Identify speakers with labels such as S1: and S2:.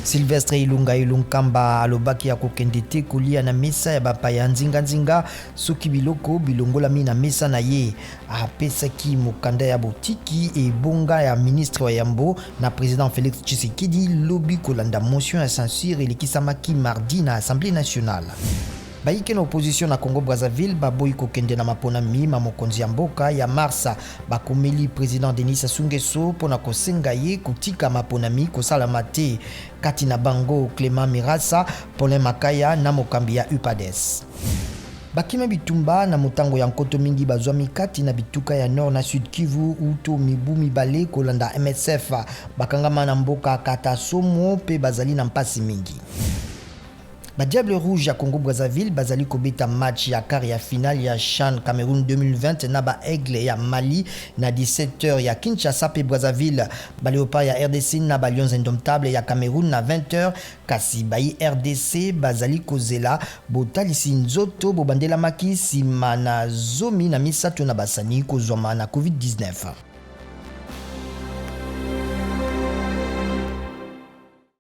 S1: Sylvestre Ilunga Ilunkamba alobaki akokende te kolia na mesa ya bapaya nzinganzinga soki biloko bilongolami na mesa na ye. Apesaki mokanda ya botiki ebonga ya ministre wa yambo na president Felix Tshisekedi lobi kolanda motion ya censure elekisamaki mardi na Assemblee nationale. Bayike na opposition na Congo-Brazzaville baboyi kokende na maponami ma mokonzi ya mboka ya Marsa. Bakomeli president Denis Sassou Nguesso mpo na kosenga ye kotika maponami kosalama te. Kati na bango Clement Mirasa, Paulin Makaya na mokambi ya UPADES. Bakima bitumba na motango ya nkoto mingi bazwami kati na bituka ya Nord na Sud-Kivu uto mibu mibale kolanda MSF. Bakangama na mboka Katasomo mpe bazali na mpasi mingi. Ba Diables Rouges ya Congo-Brazzaville bazali kobeta match ya quart ya finale ya CHAN Cameroun 2020 na ba Aigles ya Mali na 17h ya Kinshasa mpe Brazzaville. Ba Leopards ya rdc na ba Lions Indomptables ya Cameroun na 20h. Kasi bayi rdc bazali kozela botalisi nzoto bobandelamaki nsima na 13 na basani kozwama na Covid-19.